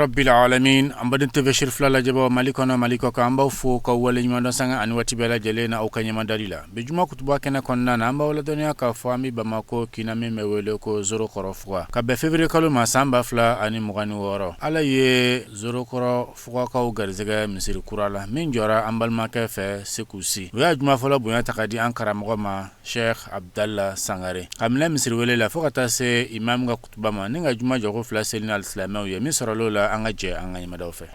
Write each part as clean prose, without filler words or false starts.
Rabbil alamin. An baden TV Sherifila fila lajɛbaaw, Mali kɔnɔ, Mali kɔ kan, an b'aw fo k'aw waleɲumandɔn sanga ani waati bɛɛ lajɛlen na aw ka ɲɛmadali la. Bi juma kutuba kɛnɛ kɔnɔna na, an b'aw ladɔnniya k'a fɔ an bɛ Bamakɔ kin na min bɛ wele ko Zorokɔrɔ Fuga, ka bɛn février kalo ma san 2026. Ala ye Zorokɔrɔ Fugakaw garisɛgɛ misiri kura la min jɔra an balimakɛ fɛ Seku Si. U y'a juma fɔlɔ bonya ta ka di an karamɔgɔ ma Sheikh Abdallah Sangare, ka minɛ misiri wele la fo ka taa se imam ka kutuba ma ni ka juma jɔko fila seli ni alisilamɛw ye. Min sɔrɔla o la, an ka jɛ an ka ɲɛmadaw fɛ.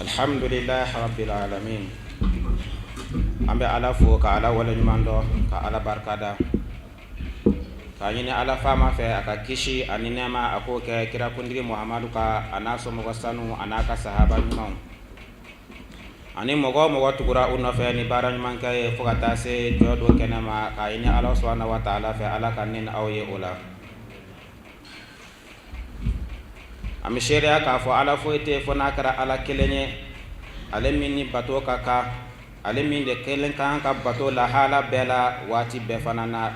Alhamdulilahi rabbil alamin. An bɛ Ala fo ka Ala waleɲuman dɔn, ka Ala barikada, k'a ɲini Ala faama fɛ a ka kisi ani nɛɛma a k'o kɛ kira kuntigi Muhamadu kan, a n'a somɔgɔ sanu, a n'a ka sahaba ɲumanw, ani mɔgɔ o mɔgɔ tugura u nɔfɛ ni baara ɲumankɛ ye fo ka taa se jɔ don kɛnɛ ma, k'a ɲini Ala subahana wa taala fɛ Ala ka ne ni aw ye o la. An bɛ seereya k'a fɔ Ala foyi tɛ fo n'a kɛra Ala kelen ye, ale min ni bato ka kan, ale min de kelen kan ka bato lahala bɛɛ la, waati bɛɛ fana na.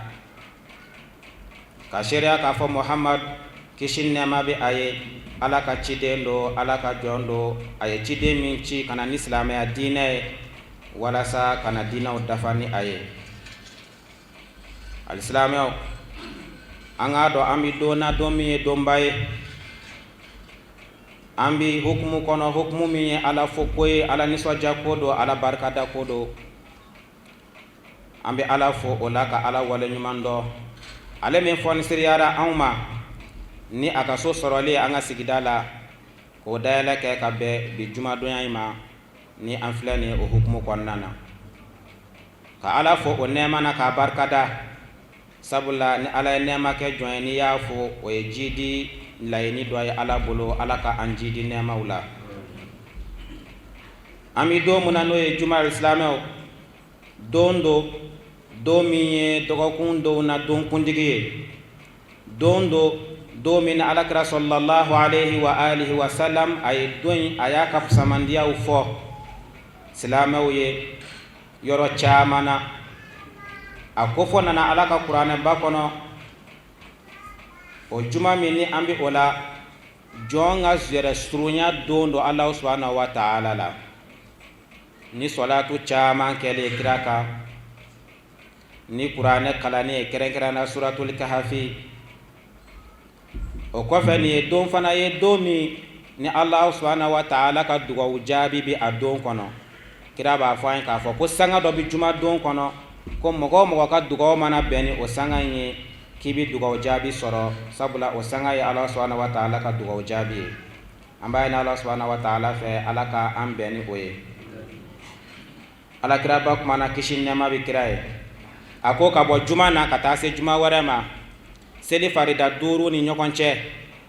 Ka seereya k'a fɔ Muhamadu, kisi ni nɛɛma bɛ a ye, Ala ka ciden don, Ala ka jɔn don, a ye ciden min ci ka na ni silamɛya diinɛ ye walasa ka na diinɛw dafa ni a ye. Alisilamɛw, an k'a dɔn an bɛ don na, don min ye donba ye. An bɛ hukumu kɔnɔ, hukumu min ye Ala fo ko ye, Ala nisɔndiya ko don, Ala barikada ko don. An bɛ Ala fo o la ka Ala waleɲuman dɔn, ale min fɔnisiriyara anw ma ni a ka so sɔrɔli an ka sigida la, k'o dayɛlɛ kɛ ka bɛn bi jumadonya in ma ni an filɛ nin ye o hukumu kɔnɔna na. Ka Ala fo o nɛɛma na k'a barikada, sabula ni Ala ye nɛɛma kɛ jɔn ye, n'i y'a fo, o ye jidi laɲini dɔ ye Ala bolo. Ala ka an jidi nɛɛmaw la. An bɛ don min na, n'o ye juma, silamɛw, don don, don min ye dɔgɔkun donw na don kuntigi ye, don don, don min na Alakira sɔlɔlahu alayhi wa alihi wa salam a ye don in, a y'a ka fisamandiyaw fɔ silamɛw ye yɔrɔ caman na. A kofɔ nana Ala ka kuranɛba kɔnɔ. O juma min ni an bɛ o la, jɔn ka yɛrɛ surunya don don Ala subahana wa taala la ni sɔlatu caman kɛlen kira kan, ni kuranɛ kalanni ye, kɛrɛnkɛrɛn na suratul kahafi. O kɔfɛ, nin ye don fana ye, don min ni Ala subahana wa taala ka dugawu jaabi bɛ a don kɔnɔ. Kira b'a fɔ an ye k'a fɔ ko sanga dɔ bɛ juma don kɔnɔ, ko mɔgɔ o mɔgɔ ka dugawu mana bɛn ni o sanga in ye, k'i bɛ dugawu jaabi sɔrɔ, sabula o sanga ye Ala subahana wa taala ka dugawu jaabi ye. An b'a ɲini Ala subahana wa taala fɛ, Ala ka an bɛn ni o ye. Alakiraba kumana, kisi ni nɛɛma bɛ kira ye, a ko ka bɔ juma na ka taa se juma wɛrɛ ma, seli farida duuru ni ɲɔgɔn cɛ,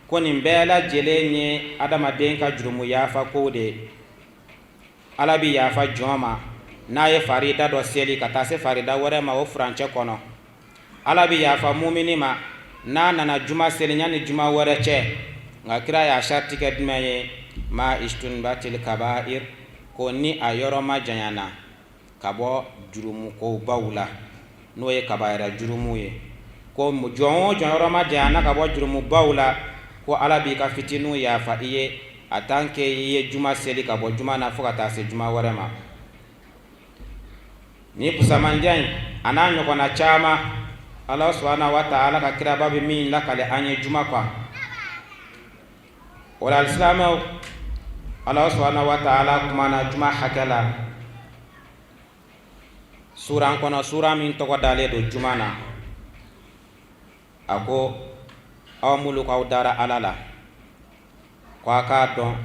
ko nin bɛɛ lajɛlen ye adamaden ka jurumu yafa kow de ye. Ala bɛ yafa jɔn ma n'a ye farida dɔ seli ka taa se farida wɛrɛ ma o furancɛ kɔnɔ. Ala bɛ yafa mumini ma n'a nana juma seli yanni juma wɛrɛ cɛ. Nka kira y'a sariti kɛ jumɛn ye? Ma ijtunibatil kabair, ko ni a yɔrɔ ma janyana ka bɔ jurumukobaw la, n'o ye kabayira jurumu ye. Ko jɔn o jɔn yɔrɔ ma janyana ka bɔ jurumubaw la, ko Ala b'i ka fitininw yafa i ye en tant que i ye juma seli ka bɔ juma na fo ka taa se juma wɛrɛ ma. Ni fusamandiya in a n'a ɲɔgɔnna caman, Ala subahana wa taala ka kiraba bɛ min lakale an ye juma kan o la, alisilamɛw, Ala subahana wa taala kumana juma hakɛ la suran kɔnɔ, suran min tɔgɔ dalen don juma na. A ko aw minnu k'aw dara Ala la, ko a k'a dɔn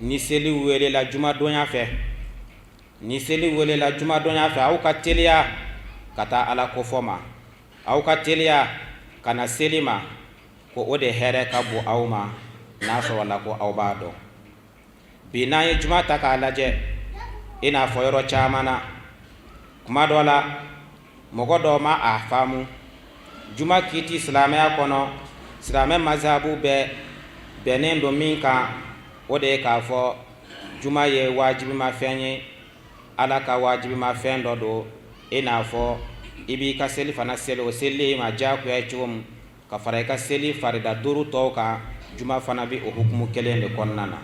ni seli welela jumadonya fɛ, ni seli welela jumadonya fɛ, aw ka teliya ka taa Ala kofɔ ma, aw ka teliya ka na seli ma, ko o de hɛrɛ ka bon aw ma, n'a sɔrɔla ko aw b'a dɔn. Bi n'an ye juma ta k'a lajɛ, i n'a fɔ yɔrɔ caman na, kuma dɔ la mɔgɔ dɔw ma a faamu juma kiti silamɛya kɔnɔ. Silamɛ mazabu bɛɛ bɛnnen don min kan, o de ye k'a fɔ juma ye wajibimafɛn ye, Ala ka wajibimafɛn dɔ don, i n'a fɔ i b'i ka seli fana seli, o seli ma diyagoya ye cogo min ka fara i ka seli farida duuru tɔw kan, juma fana bɛ o hukumu kelen de kɔnɔna na.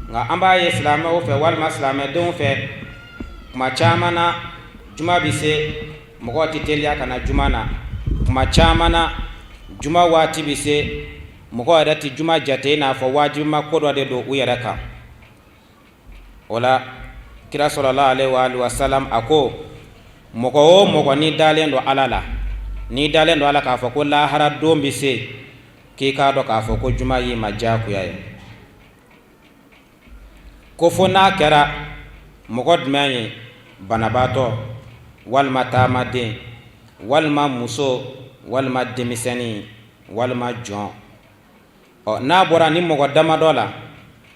Nka an b'a ye silamɛw fɛ walima silamɛdenw fɛ, kuma caman na juma bɛ se, mɔgɔw tɛ teliya ka na juma na. Kuma caman na juma waati bɛ se, mɔgɔw yɛrɛ tɛ juma jate i n'a fɔ wajibima ko dɔ de don u yɛrɛ kan. O la kira sallallahu alaihi wa alihi wasallam a ko mɔgɔ o mɔgɔ n'i dalen don Ala la, n'i dalen don a la k'a fɔ ko lahara don bɛ se, k'i k'a dɔn k'a fɔ ko juma y'i ma diyagoya ye. Ko fo n'a kɛra mɔgɔ jumɛn ye? Banabaatɔ walima taamaden walima muso walima denmisɛnnin walima jɔn. Ɔ, n'a bɔra ni mɔgɔ damadɔ la,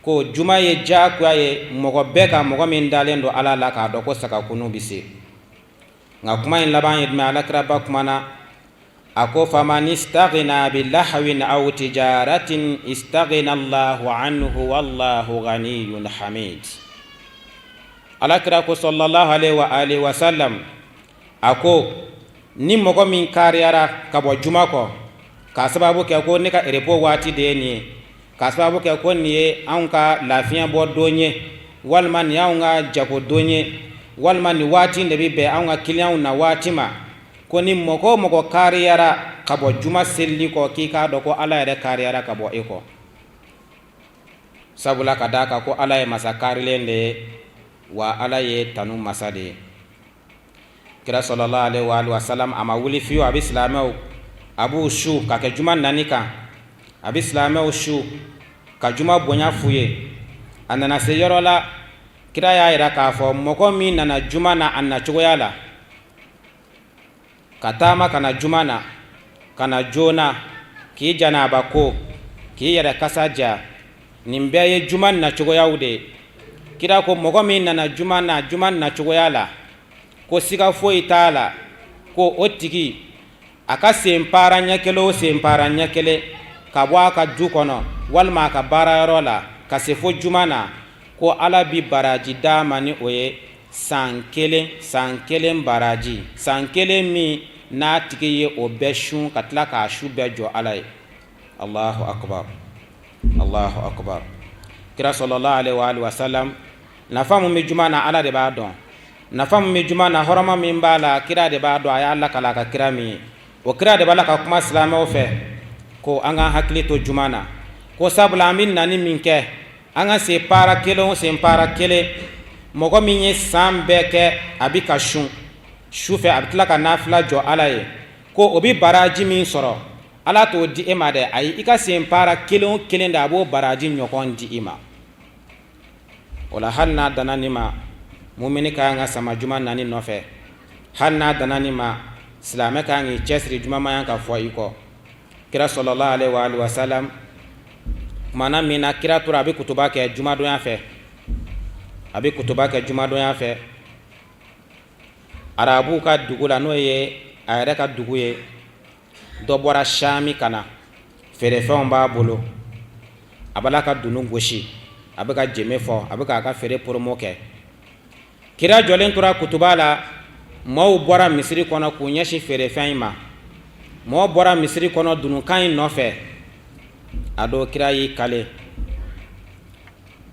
ko juma ye diyagoya ye mɔgɔ bɛɛ kan, mɔgɔ min dalen don Ala la k'a dɔn ko sagakunu bɛ se. Nka kuma in laban ye jumɛn? Alakiraba kumana, a ko faman istaghna bi lahawin aw tijaratin istaghna Allahu anhu wallahu ghaniyun hamid. Alakira ko sallallahu alaihi wa alihi wa sallam, a ko ni mɔgɔ min kariyara ka bɔ juma kɔ k'a sababu kɛ ko ne ka repos waati de ye nin ye, k'a sababu kɛ ko nin ye anw ka lafiɲɛ bɔ don ye, walima nin y'anw ka jago don ye, walima nin waati de bɛ bɛn anw ka kiliyanw na waati ma, ko ni mɔgɔ o mɔgɔ kariyara ka bɔ juma selili kɔ, k'i k'a dɔn ko Ala yɛrɛ kariyara ka bɔ e kɔ. Sabula ka d'a kan ko Ala ye masa karilen de ye, wa Ala ye tanu masa de ye. Kira sallallahu alaihi wa alihi wasallam a ma wuli fiyewu, a bɛ silamɛw, a b'u su ka kɛ juma nani kan, a bɛ silamɛw su ka juma bonya f'u ye. A nana se yɔrɔ la, kira y'a yira k'a fɔ mɔgɔ min nana juma na a nacogoya la, ka taama ka na juma na, ka na joona, k'i janaba ko, k'i yɛrɛ kasa ja, nin bɛɛ ye juma nacogoyaw de ye. Kira ko mɔgɔ min nana juma na juma nacogoya la, ko siga foyi t'a la ko o tigi a ka sen para ɲɛ kelen o sen para ɲɛ kelen ka bɔ a ka du kɔnɔ walima a ka baarayɔrɔ la ka se fo juma na, ko Ala bi baraji d'a ma ni o ye san kelen, san kelen baraji, san kelen min n'a tigi ye o bɛɛ sun ka tila k'a su bɛɛ jɔ Ala ye. Allahu akbar, Allahu akbar. Kira sallallahu alaihi wa alihi wasallam, nafa min bɛ juma na, Ala de b'a dɔn. Nafa min bɛ juma na, hɔrɔma min b'a la, kira de b'a dɔn. A y'a lakala a ka kira min ye, o kira de b'a la ka kuma silamɛw fɛ ko an k'an hakili to juma na, ko sabula an bɛ nani min kɛ, an ka sen para kelen o sen para kelen, mɔgɔ min ye san bɛɛ kɛ a bɛ ka sun su fɛ, a bɛ tila ka nafila jɔ Ala ye, ko o bɛ baraji min sɔrɔ, Ala t'o di e ma dɛ, ayi, i ka sen para kelen o kelen de, a b'o baraji ɲɔgɔn di i ma. O la, hali n'a danna nin ma, mumini ka kan ka sama juma nani nɔfɛ. Hali n'a danna nin ma, silamɛ ka kan k'i cɛsiri, juma man kan ka fɔ i kɔ. Kira sallallahu alaihi wa alihi wasallam, kumana min na kira tora a bɛ kutuba kɛ jumadonya fɛ, a bɛ kutuba kɛ jumadonya fɛ arabuw ka dugu la, n'o ye a yɛrɛ ka dugu ye. Dɔ bɔra Sami ka na, feerefɛnw b'a bolo, a b'a la ka dunun gosi, a bɛ ka jeme fɔ, a bɛ k'a ka feere promo kɛ. Kira jɔlen tora kutuba la, maaw bɔra misiri kɔnɔ k'u ɲɛsin feerefɛn in ma. Mɔgɔw bɔra misiri kɔnɔ dununkan in nɔfɛ. A don kira y'i kale,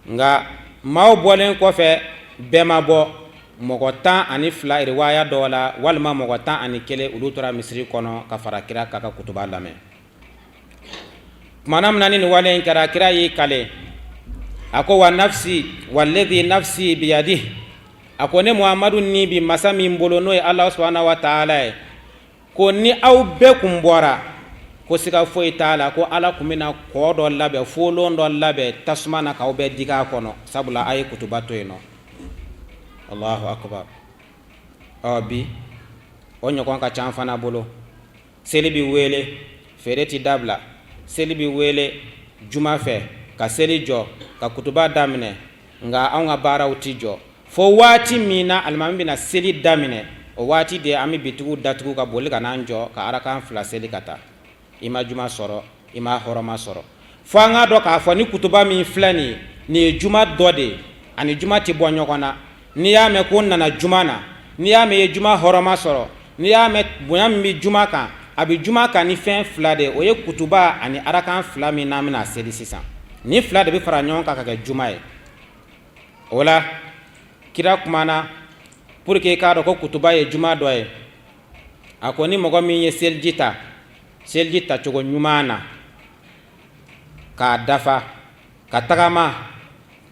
nka maaw bɔlen kɔfɛ, bɛɛ ma bɔ. Mɔgɔ 12 riwaya dɔw la, walima mɔgɔ 11, olu tora misiri kɔnɔ ka fara kira k'a ka kutuba lamɛn. Tumana min na ni nin wale in kɛra, kira y'i kale. A ko wa nafsi walladhi nafsi biyadihi, a ko ne Muhamadu ni bi masa min bolo, n'o ye Ala subahana wa taala ye, ko ni aw bɛɛ kun bɔra, ko siga foyi t'a la ko Ala kun bɛna kɔ dɔ labɛn, folon dɔ labɛn tasuma na k'aw bɛɛ digi a kɔnɔ, sabula a ye kutuba to yen nɔ. Allahu akbar. Ɔ bi o ɲɔgɔn ka ca an fana bolo. Seli bɛ wele, feere tɛ dabila. Seli bɛ wele juma fɛ, ka seli jɔ, ka kutuba daminɛ, nka anw ka baaraw tɛ jɔ fo waati min na alimami bɛna seli daminɛ. O waati de an bɛ bitigiw datugu ka boli ka n'an jɔ ka arakan fila seli ka taa. I ma juma sɔrɔ, i ma hɔrɔma sɔrɔ. Fo an k'a dɔn k'a fɔ ni kutuba min filɛ nin ye, nin ye juma dɔ de ye, ani juma tɛ bɔ ɲɔgɔn na. N'i y'a mɛn ko n nana juma na, n'i y'a mɛn i ye juma hɔrɔma sɔrɔ, n'i y'a mɛn bonya min bɛ juma kan, a bɛ juma kan ni fɛn fila de ye, o ye kutuba ani arakan fila min n'an bɛna seli sisan. Nin fila de bɛ fara ɲɔgɔn kan ka kɛ juma ye. O la kira kumana pour que i k'a dɔn ko kutuba ye juma dɔ ye. A ko ni mɔgɔ min ye seliji ta seliji tacogo ɲuman na k'a dafa ka tagama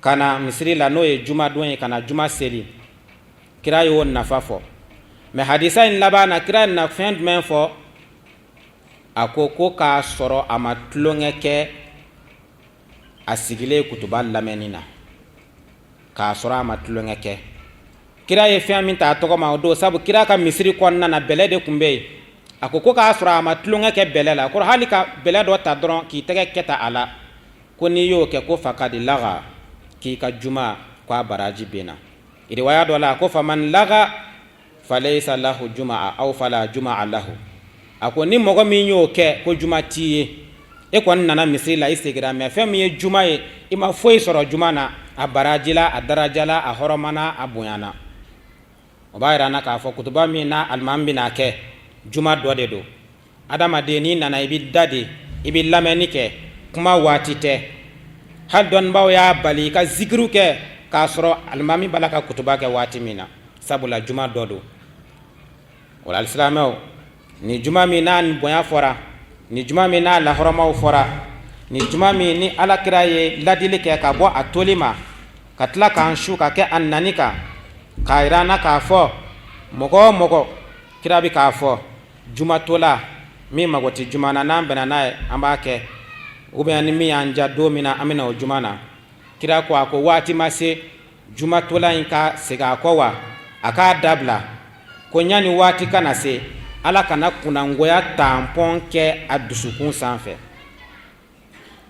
ka na misiri la, n'o ye jumadon ye, ka na juma seli, kira y'o nafa fɔ. Mais hadisa in laban na, kira na fɛn jumɛn fɔ? A ko ko k'a sɔrɔ a ma tulonkɛ kɛ a sigilen kutuba lamɛnni na, k'a sɔrɔ a ma tulonkɛ kɛ. Kira ye fɛn min ta a tɔgɔ ma o don, sabu kira ka misiri kɔnɔna na bɛlɛ de tun bɛ yen. A ko ko k'a sɔrɔ a ma tulonkɛ kɛ bɛlɛ la, kɔrɔ hali ka bɛlɛ dɔ ta dɔrɔn k'i tɛgɛ kɛ ta a la, ko n'i y'o kɛ, ko fakadi laga, k'i ka juma ko a baraji benna. Riwaya dɔ la, a ko faman laga falaysa lahu jumaa aw fala jumaa lahu. A ko ni mɔgɔ min y'o kɛ, ko juma t'i ye. E kɔni nana misiri la, i segira, mais fɛn min ye juma ye, i ma foyi sɔrɔ juma na, a baraji la, a daraja la, a hɔrɔma na, a bonya na. O b'a yira an na k'a fɔ kutuba min na alimami bɛna kɛ, juma dɔ de don. Adamaden, n'i nana, i bɛ da de, i bɛ lamɛnni kɛ, kuma waati tɛ. Hali dɔnnibaaw y'a bali i ka zikiru kɛ k'a sɔrɔ alimami b'a la ka kutuba kɛ waati min na, sabula juma dɔ don. O la alisilamɛw, ni juma min n'a bonya fɔra, ni juma min n'a lahɔrɔmaw fɔra, ni juma min ni ala kira ye ladili kɛ ka bɔ a toli ma, ka tila k'an su ka kɛ a nani kan, k'a yira an na k'a fɔ mɔgɔ o mɔgɔ, kira bɛ k'a fɔ jumatola min mago tɛ juma na, n'an bɛnna n'a ye an b'a kɛ, ou bien ni min y'an diya don min na, an bɛ na o juma na. Kira ko, a ko waati ma se jumatola in ka segin a kɔ wa a k'a dabila, ko yanni waati ka na se, ala kana kunnangoya tanpɔn kɛ a dusukun sanfɛ.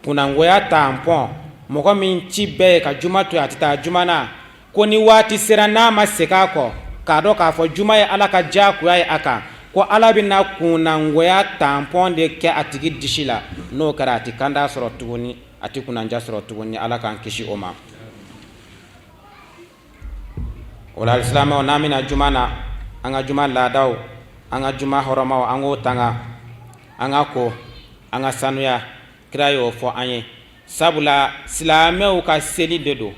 Kunnangoya tanpɔn, mɔgɔ min ci bɛɛ ye ka juma to a tɛ taa juma na, ko ni waati sera n'a ma segin a kɔ k'a dɔn k'a fɔ juma ye ala ka diyagoya ye a kan, ko ala bɛna kunnangoya tanpɔn de kɛ a tigi disi la. N'o kɛra, a tɛ kanda sɔrɔ tuguni, a tɛ kunnandiya sɔrɔ tuguni. Ala k'an kisi o ma. O la alisilamɛw, n'an bɛna juma na, an ka juma laadaw, an ka juma hɔrɔmaw, an k'o tanga, an ka ko, an ka sanuya. Kira y'o fɔ an ye, sabula silamɛw ka seli de don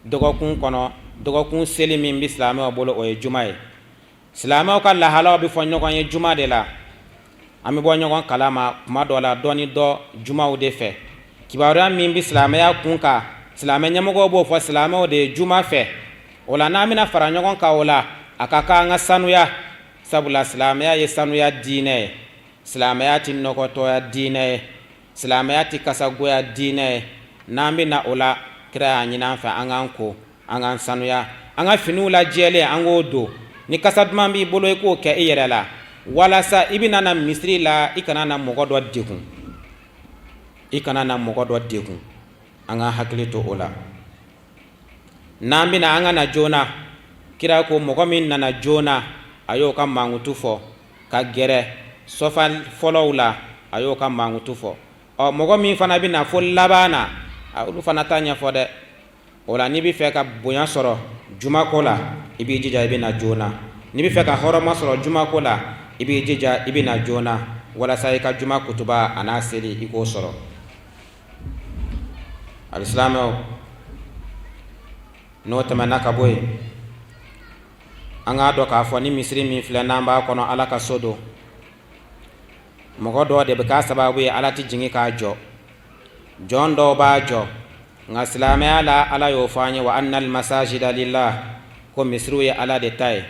dɔgɔkun kɔnɔ. Dɔgɔkun seli min bɛ silamɛw bolo, o ye juma ye. Silamɛw ka lahalaw bɛ fɔ ɲɔgɔn ye juma de la. An bɛ bɔ ɲɔgɔn kalama kuma dɔ la dɔ ni dɔ jumaw de fɛ. Kibaruya min bɛ silamɛya kun kan, silamɛ ɲɛmɔgɔw b'o fɔ silamɛw de ye juma fɛ. O la n'an bɛna fara ɲɔgɔn kan, o la a ka kan an ka sanuya, sabula silamɛya ye sanuya diinɛ ye. Silamɛya tɛ nɔgɔtɔya diinɛ ye, silamɛya tɛ kasagoya diinɛ ye. N'an bɛ na o la, kira y'a ɲini an fɛ an k'an ko, an k'an sanuya, an ka finiw lajɛlen an k'o don. Ni kasa duman b'i bolo, i k'o kɛ i yɛrɛ la, walasa i bɛna na misiri la, i kana na mɔgɔ dɔ degun, i kana na mɔgɔ dɔ degun. An ka hakili to o la. N'an bɛna, an ka na joona. Kira ko mɔgɔ min nana joona, a y'o ka mankutu fɔ ka gɛrɛ sɔfa fɔlɔw la, a y'o ka mankutu fɔ. Ɔ mɔgɔ min fana bɛ na fo laban na, olu fana ta ɲɛfɔ dɛ. O la n'i bɛ fɛ ka bonya sɔrɔ juma ko la, i b'i jija i bɛ na joona. N'i bɛ fɛ ka hɔrɔma sɔrɔ juma ko la, i b'i jija i bɛ na joona, walasa i ka juma kutuba a n'a seli, i k'o sɔrɔ. Alisilamɛw, n'o tɛmɛna ka bɔ yen, an k'a dɔn k'a fɔ ni misiri min filɛ n'an b'a kɔnɔ, ala ka so don. Mɔgɔ dɔ de bɛ k'a sababu ye ala tɛ jigin k'a jɔ. Jɔn dɔw b'a jɔ. Nka silamɛya la, Ala y'o fɔ an ye, wa anna almasajida lillah, ko misiriw ye Ala de ta ye.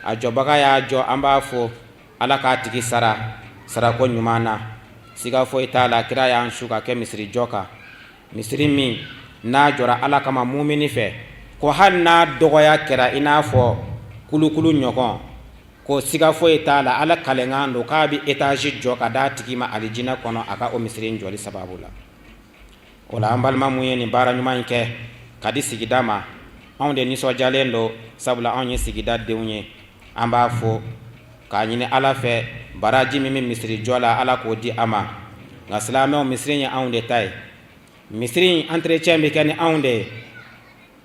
A jɔbaga y'a jɔ, an b'a fo, Ala k'a tigi sara sarako ɲuman na. Siga foyi t'a la, kira y'an su ka kɛ misiri jɔ kan, misiri min n'a jɔra Ala kama mumini fɛ, ko hali n'a dɔgɔya kɛra i n'a fɔ kulukulu ɲɔgɔn, ko siga foyi t'a la, Ala kalenkan don k'a bɛ étage jɔ ka d'a tigi ma alijinɛ kɔnɔ a ka o misiri in jɔli sababu la. O la, an balima mun ye nin baara ɲuman in kɛ ka di sigida ma, anw de nisɔndiyalen don, sabula anw ye sigida denw ye. An b'a fo k'a ɲini Ala fɛ, baraji min bɛ misiri jɔ la, Ala k'o di a ma. Nka silamɛw, misiri ye anw de ta ye. Misiri in entretien bɛ kɛ ni anw de ye.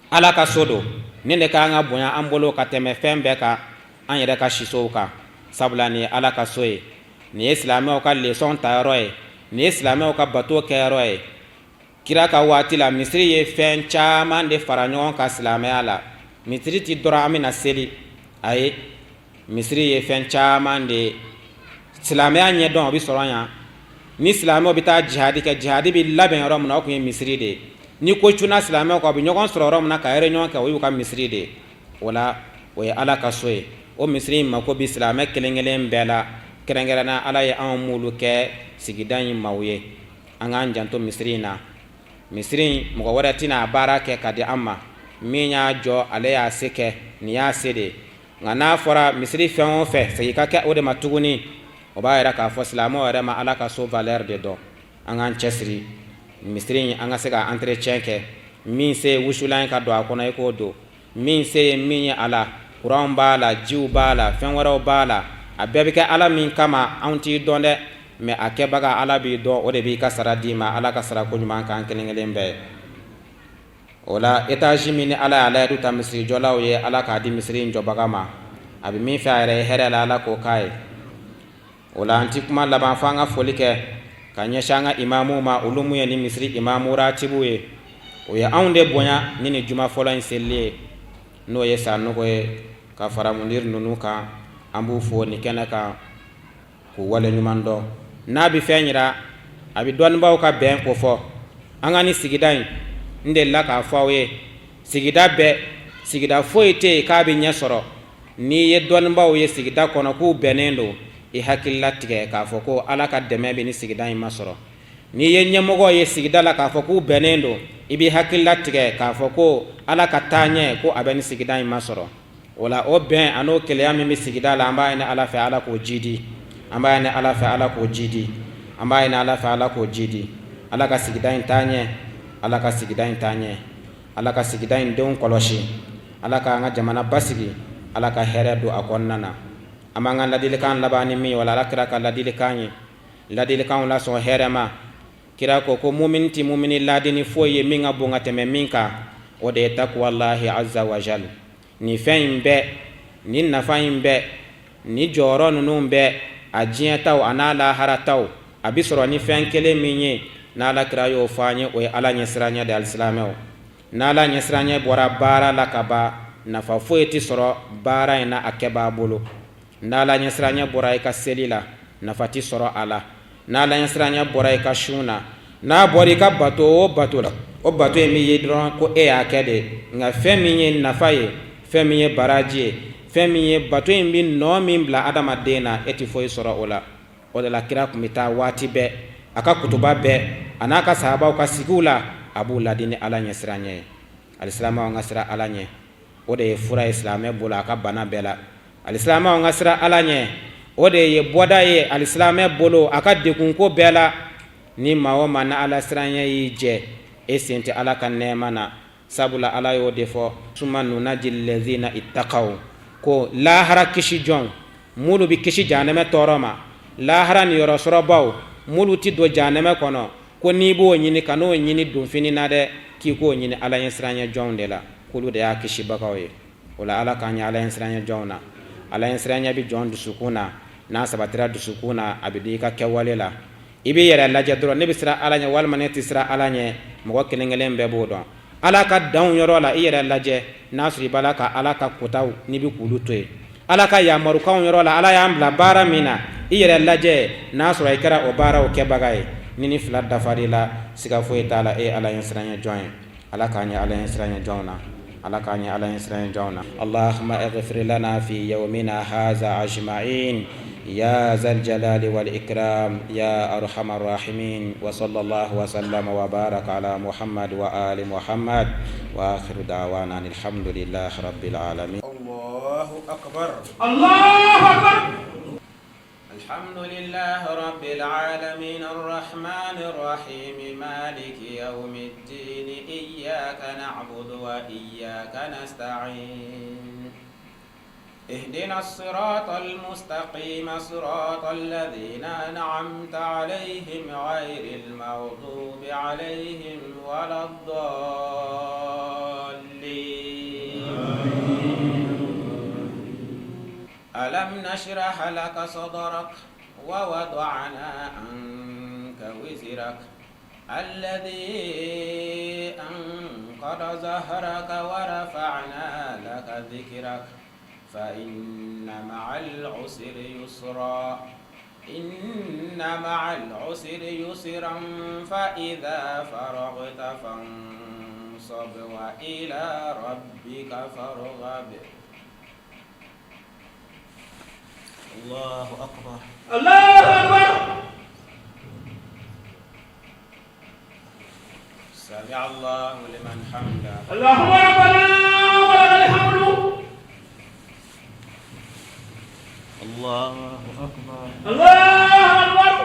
Ala ka so don, nin de ka kan ka bonya an bolo ka tɛmɛ fɛn bɛɛ kan, an yɛrɛ ka sisow kan, sabula nin ye Ala ka so ye, nin ye silamɛw ka leçon tayɔrɔ ye, nin ye silamɛw ka bato kɛyɔrɔ ye. Kira ka waati la, misiri ye fɛn caman de fara ɲɔgɔn kan silamɛya la. Misiri ti dɔrɔn an bɛna seli, ayi, misiri ye fɛn caman de ye. Silamɛya ɲɛdɔn, o bɛ sɔrɔ yan. Ni silamɛw bɛ taa jihadi kɛ, jihadi bɛ labɛn yɔrɔ min na, o tun ye misiri de ye. Ni ko cunna silamɛw kan, u bɛ ɲɔgɔn sɔrɔ yɔrɔ min na ka réunion kɛ, o y'u ka misiri de ye. O la, o ye Ala ka so ye. O misiri in mako bɛ silamɛ kelen kelen bɛɛ la, kɛrɛnkɛrɛnna Ala ye anw m'olu kɛ sigida in maaw ye. An k'an janto misiri in na. Misiri in, mɔgɔ wɛrɛ tɛna a baara kɛ ka di an ma. Min y'a jɔ, ale y'a se kɛ, nin y'a se de ye. Nka n'a fɔra misiri fɛn o fɛn segin ka kɛ o de ma tuguni, o b'a yira k'a fɔ silamɛw yɛrɛ ma Ala ka so valeur de dɔn. An k'an cɛsiri misiri in, an ka se ka entretien kɛ. Min se ye wusulan ye ka don a kɔnɔ, i k'o don. Min se ye min ye a la, kuranw b'a la, jiw b'a la, fɛn wɛrɛw b'a la, a bɛɛ bɛ kɛ Ala min kama, anw t'i dɔn dɛ, mais a kɛbaga Ala b'i dɔn, o de b'i ka sara d'i ma. Ala ka sara ko ɲuman k'an kelen kelen bɛɛ ye. O la, étage min ni Ala y'a layidu ta misirijɔlaw ye, Ala k'a di misiri in jɔbaga ma. A bɛ min fɛ a yɛrɛ ye hɛrɛ la, Ala k'o k'a ye. O la, an ti kuma laban fo an ka foli kɛ ka ɲɛsin an ka imamuw ma, olu mun ye ni misiri imamu ratibuw ye. O ye anw de bonya ni nin juma fɔlɔ in selili ye, n'o ye Sanogo ye ka fara Munir ninnu kan. An b'u fo nin kɛnɛ kan k'u wale ɲuman dɔn. N'a bɛ fɛn yira, a bɛ dɔnnibaaw ka bɛn ko fɔ an ka ni sigida in. N delila k'a fɔ aw ye, sigida bɛɛ, sigida foyi tɛ yen k'a bɛ ɲɛ sɔrɔ n'i ye dɔnnibaaw ye sigida kɔnɔ k'u bɛnnen don, i hakilila tigɛ k'a fɔ ko Ala ka dɛmɛ bɛ ni sigida in ma sɔrɔ. N'i ye ɲɛmɔgɔ ye sigida la k'a fɔ k'u bɛnnen don, i b'i hakilila tigɛ k'a fɔ ko Ala ka taaɲɛ ko a bɛ ni sigida in ma sɔrɔ. O la, o bɛn an'o kelenya min bɛ sigida la, an b'a ɲini Ala fɛ, Ala k'o jidi. An b'a ɲini Ala fɛ, Ala k'o jidi. An b'a ɲini Ala fɛ, Ala k'o jidi. Ala ka sigida in taaɲɛ, Ala ka sigida in taaɲɛ, Ala ka sigida in denw kɔlɔsi, Ala k'an ka jamana basigi, Ala ka hɛrɛ don a kɔnɔna na. An b'an ka ladilikan laban ni min ye, wala Ala kira ka ladilikan ye, ladilikanw lasɔn hɛrɛ ma. Kira ko ko mumini tɛ mumini laadi ni foyi ye min ka bon ka tɛmɛ min kan, o de ye takuwalahi aza wajal. Nin fɛn in bɛɛ, nin nafa in bɛɛ, nin jɔyɔrɔ ninnu bɛɛ, a diɲɛtaw a n'a laharataw, a bɛ sɔrɔ ni fɛn kelen min ye, n'Ala kira y'o fɔ an ye, o ye Ala ɲɛsiranɲɛ de. Alisilamɛw, n'Ala ɲɛsiranɲɛ bɔra baara la ka ban, nafa foyi tɛ sɔrɔ baara in na a kɛbaa bolo. N'Ala ɲɛsiranɲɛ bɔra i ka seli la, nafa tɛ sɔrɔ a la. N'Ala ɲɛsiranɲɛ bɔra i ka sun na, n'a bɔra i ka bato o bato la, o bato in bɛ ye dɔrɔn ko e y'a kɛ de. Nka fɛn min ye nafa ye, fɛn min ye baraji ye, fɛn min ye bato in bɛ nɔ min bila adamaden na, e tɛ foyi sɔrɔ o la. O de la, kira tun bɛ taa waati bɛɛ a ka kutuba bɛɛ, a n'a ka sahabaw ka sigiw la, a b'u ladi ni Ala ɲɛsiranɲɛ ye. Alisilamɛw, an ka siran Ala ɲɛ, o de ye fura ye silamɛ bolo a ka bana bɛɛ la. Alisilamɛw, an ka siran Ala ɲɛ, o de ye bɔda ye alisilamɛ bolo a ka degunko bɛɛ la. Ni maa o maa ni Ala siranɲɛ y'i jɛ, e sen tɛ Ala ka nɛɛma na, sabula Ala y'o de fɔ, suma nunaji lɛzina itakaw, ko lahara kisi jɔn minnu bɛ kisi jahanɛmɛ tɔɔrɔ ma, lahara niyɔrɔsɔrɔbaw minnu tɛ don jahanɛmɛ kɔnɔ, ko n'i b'o ɲini, kan'o ɲini donfini na dɛ, k'i k'o ɲini Ala ɲɛsiranɲɛ jɔnw de la, k'olu de y'a kisibagaw ye. O la, Ala k'an ye Ala ɲɛsiranɲɛ jɔnw na. Ala ɲɛsiranɲɛ bɛ jɔn dusukun na. N'a sabatira dusukun na, a bɛ don i ka kɛwale la. I b'i yɛrɛ lajɛ dɔrɔn, ne bɛ siran Ala ɲɛ walima ne tɛ siran Ala ɲɛ? Mɔgɔ kelen kelen bɛɛ b'o dɔn. Ala ka danw yɔrɔ la, i yɛrɛ lajɛ n'a sɔrɔ i b'a la ka Ala ka kotaw n'i bɛ k'olu to yen. Ala ka yamarukanw yɔrɔ la, Ala y'an bila baara min na, i yɛrɛ lajɛ n'a sɔrɔ i kɛra o baaraw kɛbaga ye. Ni ni fila dafar'i la, siga foyi t'a la, e ye Ala ɲɛsiranɲɛ jɔn ye. Ala k'an ye Ala ɲɛsiranɲɛ jɔnw na. Ala k'an ye Ala ɲɛsiranɲɛ jɔnw na. Allahumma ighfir lana fi yawmina haza ajma'in ya zal jalali wal ikram ya arhamar rahimin wa sallallahu wa sallama wa baraka ala Muhammad wa ali Muhammad wa akhiru da'wana alhamdulillahi rabbil alamin. Allahu akbar. Allahu akbar. الحمد لله رب العالمين الرحمن الرحيم مالك يوم الدين إياك نعبد وإياك نستعين اهدنا الصراط المستقيم صراط الذين أنعمت عليهم غير المغضوب عليهم ولا الضالين ألم نشرح لك صدرك ووضعنا عنك وزرك الذي أنقض ظهرك ورفعنا لك ذكرك فإن مع العسر يسرا إن مع العسر يسرا فإذا فرغت فانصب وإلى ربك فارغب الله أكبر الله أكبر. سمع الله لمن حمده اللهم ربنا ولك الحمد. الله أكبر الله أكبر.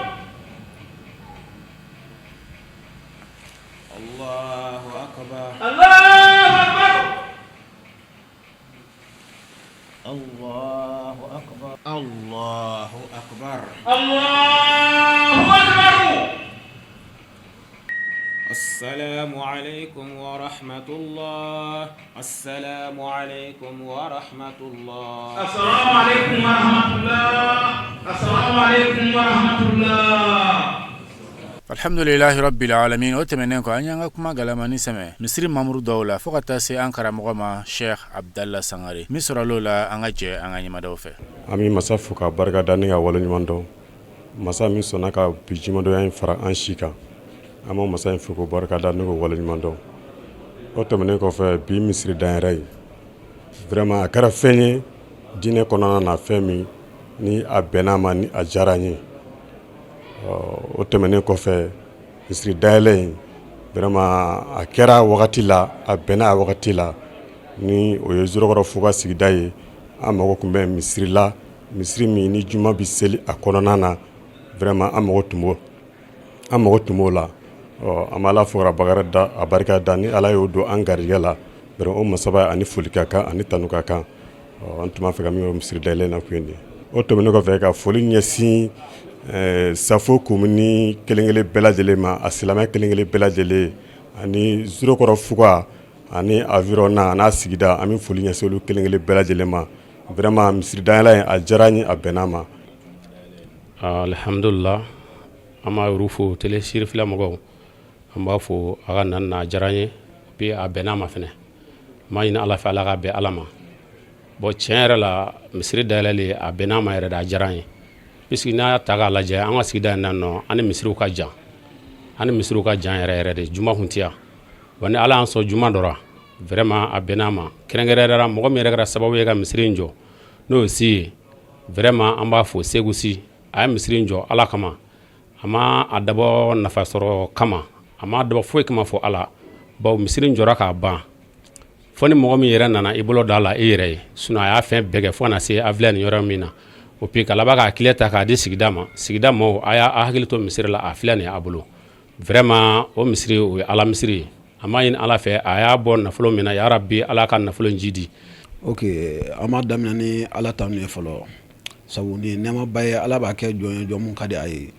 الله أكبر الله أكبر. الله أكبر الله أكبر الله أكبر. السلام عليكم ورحمة الله السلام عليكم ورحمة الله السلام عليكم ورحمة الله السلام عليكم ورحمة الله. Alhamdulilahi rabbil alamin. O tɛmɛnen kɔ, an y'an ka kuma galamani sɛmɛ misiri mamuru dɔw la, fo ka taa se an karamɔgɔ ma, Sheikh Abdallah Sangare. Min sɔrɔla o la, an ka jɛ an ka ɲɛmadaw fɛ. An bɛ masa fo ka barika da ni ka waleɲuman dɔn, masa min sɔnna ka bi jumadonya in fara an si kan. An b'o masa in fo k'o barika da ni k'o waleɲuman dɔn. O tɛmɛnen kɔfɛ, bi misiri dayɛlɛ ye, vraiment a kɛra fɛn ye diinɛ kɔnɔna na, fɛn min ni a bɛnna ma, ni a diyara n ye. O tɛmɛnen kɔfɛ, misiri dayɛlɛ in, vraiment a kɛra wagati la, a bɛnna a wagati la, ni o ye Zurakɔrɔ Fuga sigida ye. An mago tun bɛ misiri la, misiri min ni juma bɛ seli a kɔnɔna na. Vraiment an mago tun b'o la. Ɔ, an bɛ Ala fo ka a barika da ni Ala y'o don an garijɛgɛ la. Vraiment, o masaba ani foli ka kan, ani tanu ka kan. Ɔ, an tun b'a fɛ ka min fɔ misiri dayɛlɛ in na kun ye nin ye. O tɛmɛnen kɔfɛ, ka foli ɲɛsin Safo komini kelen kelen bɛɛ lajɛlen ma, a silamɛ kelen kelen bɛɛ lajɛlen, ani Zurakɔrɔ Fuga ani environnement a n'a sigida, an bɛ foli ɲɛsin olu kelen kelen bɛɛ lajɛlen ma. Vraiment, misiri dayɛlɛ in, a diyara n ye, a bɛnna ma. Alhamdulila, an b'a yɛrɛ fo, Télé Sirifila mɔgɔw, an b'a fo a ka na a diyara n ye bi, a bɛnna ma fɛnɛ. N b'a ɲini Ala fɛ, Ala ka bɛn Ala ma. Bon, tiɲɛ yɛrɛ la, misiri dayɛlɛli, a bɛnna ma yɛrɛ de, a diyara n ye, puisque n'a y'a ta k'a lajɛ, an ka sigida in na nɔ, an ni misiriw ka jan, an ni misiriw ka jan yɛrɛ yɛrɛ de. Juma kun tɛ yan. Bon, ni Ala y'an sɔn juma dɔ ra, vraiment a bɛnna ma. Kɛrɛnkɛrɛnnenya la, mɔgɔ min yɛrɛ kɛra sababu ye ka misiri in jɔ, n'o ye Si ye, vraiment an b'a fo. Segu Si, a ye misiri in jɔ Ala kama, a ma a dabɔ nafa sɔrɔ kama, a ma dabɔ foyi kama fɔ Ala. Bawo misiri in jɔra k'a ban, fo ni mɔgɔ min yɛrɛ nana i bolo da la i yɛrɛ ye. Sinon a y'a fɛn bɛɛ kɛ fo ka na se a filɛ nin yɔrɔ min na. O puis ka laban k'a clé ta k'a di sigida ma. Sigida maaw, a y'a hakili to misiri la, a filɛ nin ye a bolo. Vraiment, o misiri, o ye Ala misiri ye. An b'a ɲini Ala fɛ, a y'a bɔ nafolo min na, yarabi Ala ka nafolo in ji di. Ok, an b'a daminɛ ni Ala tanu ye fɔlɔ, sabu ni nɛɛmaba ye. Ala b'a kɛ jɔn ye, jɔn mun ka di a ye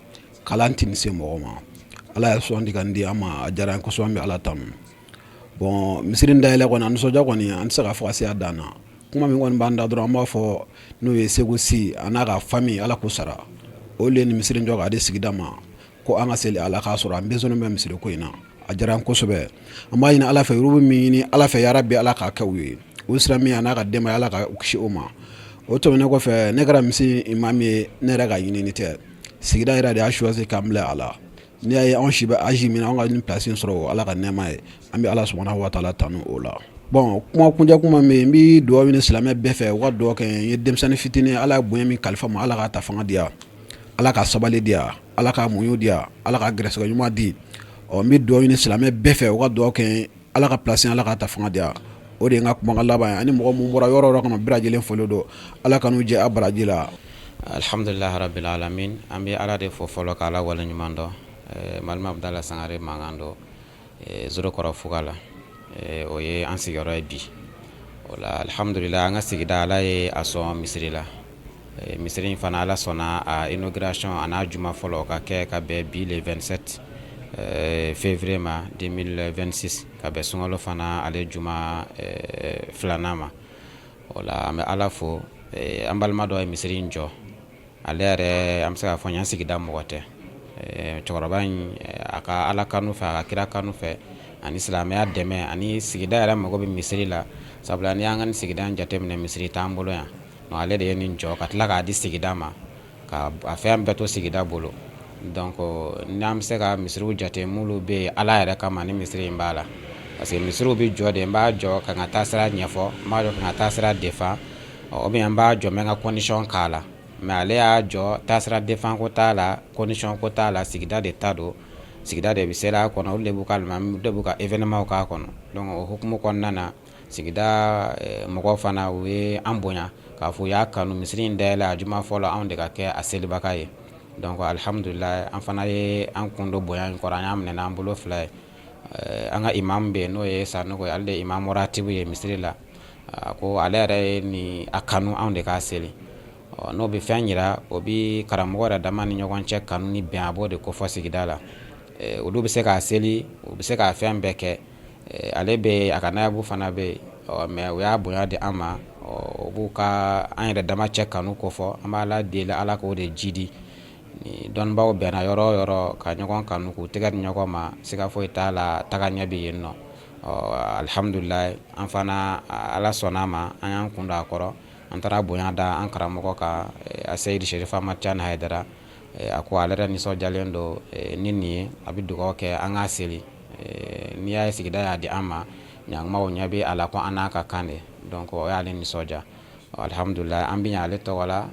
kalan tɛ se mɔgɔ ma. Ala ye sugandi ka di an ma, a diyara an kosɛbɛ, an bɛ Ala tanu. Bon, misiri dayɛlɛ kɔni, a nisɔndiya kɔni, an tɛ se k'a fɔ ka se a dan na. Kuma min kɔni b'an da dɔrɔn, an b'a fɔ n'o ye Segu Si a n'a ka famille, Ala k'u sara. Olu ye nin misiri jɔ k'a di sigida ma ko an ka seli ala k'a sɔrɔ an besoin bɛ misiri ko in na. A diyara an kosɛbɛ. An b'a ɲini Ala fɛ, olu bɛ min ɲini Ala fɛ, yarabi Ala k'a kɛ u ye. O sira min a n'a ka denbaya, Ala ka kisi o ma. O tɛmɛnen kɔfɛ, ne kɛra misiri imam ye, ne yɛrɛ ka ɲinini tɛ, sigida yɛrɛ de y'a choisi k'an bila a la. N'i y'a ye anw si bɛ âge min na, anw ka nin place in sɔrɔ, o Ala ka nɛɛma ye. An bɛ Ala subahanahu wa taala tanu o la. Bon, kuma kuncɛ kuma min, n bɛ dugawu ɲini silamɛ bɛɛ fɛ, u ka dugawu kɛ n ye. Denmisɛnnin fitinin, Ala ye bonya min kalifa ma, Ala k'a ta fanga di yan, Ala ka sabali di yan, Ala ka muɲu di yan, Ala ka gɛrɛsɛgɛ ɲuman di. Ɔ n bɛ dugawu ɲini silamɛ bɛɛ fɛ, u ka dugawu kɛ Ala ka place, Ala k'a ta fanga di yan. O de ye n ka kumakan laban ye. Ani mɔgɔ mun bɔra yɔrɔ yɔrɔ kɔnɔ, bɛɛ lajɛlen foli don. Ala ka n'u jɛ a baraji la. Alhamdulilahi rabbil alamin. An bɛ Ala de fo fɔlɔ, k'Ala waleɲuman dɔn. Malima Abudala Sangare mankan don Zorokɔrɔ fuga la, o ye an sigiyɔrɔ ye bi. O la, alhamdulila, an ka sigida, Ala ye a sɔn misiri la. Misiri in fana, Ala sɔnna a inauguration a n'a juma fɔlɔ ka kɛ ka bɛn bi le 27 février ma 2026, ka bɛn sunkalo fana ale juma filanan ma. O la, an bɛ Ala fo. An balima dɔ ye misiri in jɔ. Ale yɛrɛ, an bɛ se k'a fɔ yan sigida mɔgɔ tɛ. Cɛkɔrɔba in, a ka Ala kanu fɛ, a ka kira kanu fɛ, ani silamɛya dɛmɛ, ani sigida yɛrɛ mago bɛ misiri la, sabula n'i y'an ka nin sigida in jateminɛ, misiri t'an bolo yan. Ale de ye nin jɔ ka tila k'a di sigida ma, ka a fɛn bɛɛ to sigida bolo. Donc n'an bɛ se ka misiriw jate minnu bɛ yen Ala yɛrɛ kama, ni misiri in b'a la, parce que misiriw bɛ jɔ de, n b'a jɔ ka n ka taasira ɲɛfɔ, n b'a jɔ ka n ka taasira défend, ou bien n b'a jɔ n bɛ n ka condition k'a la. Mais ale y'a jɔ, taasira défend ko t'a la, condition ko t'a la, sigida de ta don, sigida de bɛ seli a kɔnɔ, olu de b'u ka alimami de b'u ka événement k'a kɔnɔ. Donc o hukumu kɔnɔna na, sigida mɔgɔw fana, u ye an bonya k'a fɔ u y'a kanu, misiri in dayɛlɛ a juma fɔlɔ, anw de ka kɛ a selibaga ye. Donc alhamdulila, an fana ye an kun don bonya in kɔrɔ, an y'a minɛ n'an bolo fila ye. An ka imam bɛ yen, n'o ye Sanogo ye, ale de ye imam ratibu ye misiri la. A ko ale yɛrɛ ye nin a kanu anw de k'a seli. N'o bɛ fɛn jira, o bɛ karamɔgɔ yɛrɛ dama ni ɲɔgɔn cɛ kanu ni bɛn, a b'o de kofɔ sigida la. Olu bɛ se k'a seli, u bɛ se k'a fɛn bɛɛ kɛ. Ale bɛ a ka nayabu fana bɛ yen, mais u y'a bonya di an ma. O b'u ka an yɛrɛ dama cɛ kanu kofɔ. An b'Ala deli, Ala k'o de jidi. Ni dɔnnibaw bɛnna yɔrɔ o yɔrɔ ka ɲɔgɔn kanu, k'u tɛgɛ di ɲɔgɔn ma, siga foyi t'a la, taga ɲɛ bɛ yen nɔ. Alihamudulila, an fana, Ala sɔnna a ma, an y'an kun don a kɔrɔ, an taara bonya da an karamɔgɔ kan, a Seyidi Serifu Amadu Tijani Hayidara. A ko ale yɛrɛ nisɔndiyalen don ni nin ye, a bɛ dugawu kɛ an k'a seli. N'i y'a ye sigida y'a di an ma, ɲankumaw ɲɛ bɛ a la ko an n'a ka kan de. Donc o y'ale nisɔndiya. Alihamudulila, an bɛ yan ale tɔgɔ la,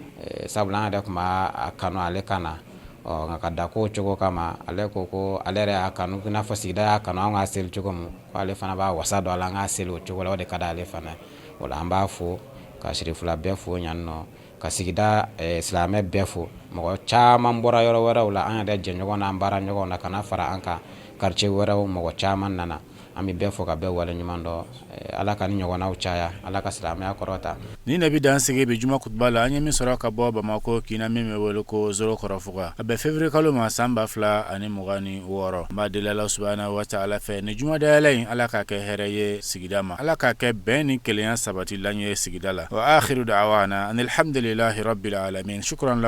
sabula an yɛrɛ tun b'a kanu ale kan na. Nka ka da ko cogo kama, ale ko ko ale yɛrɛ y'a kanu i n'a fɔ sigida y'a kanu an k'a seli cogo min, ko ale fana b'a wasa don a la an k'a seli o cogo la, o de ka di ale fana. O la, an b'a fo, ka sirifila bɛɛ fo yan nɔ, ka sigida silamɛ bɛɛ fo. Mɔgɔ caman bɔra yɔrɔ wɛrɛw la, an yɛrɛ jɛɲɔgɔn n'an baara ɲɔgɔn na, ka na fara an kan, quartier wɛrɛw mɔgɔ caman nana. An bɛ bɛɛ fo ka bɛɛ waleɲuman dɔn. Ala ka ni ɲɔgɔnnaw caya, Ala ka silamɛya kɔrɔta. Nin de bɛ dan sigi bi juma kutuba la, an ye min sɔrɔ ka bɔ Bamakɔ kin na min bɛ wele ko Zorokɔrɔ fuga, a bɛ février kalo ma san 2026. An b'a deli Ala subahana wa taala fɛ, ni juma dayɛlɛ in, Ala k'a kɛ hɛrɛ ye sigida ma, Ala k'a kɛ bɛn ni kelenya sabatilan ye sigida la. Wa akhiru da'wana anil hamdulilahi rabbil alamin. Shukran.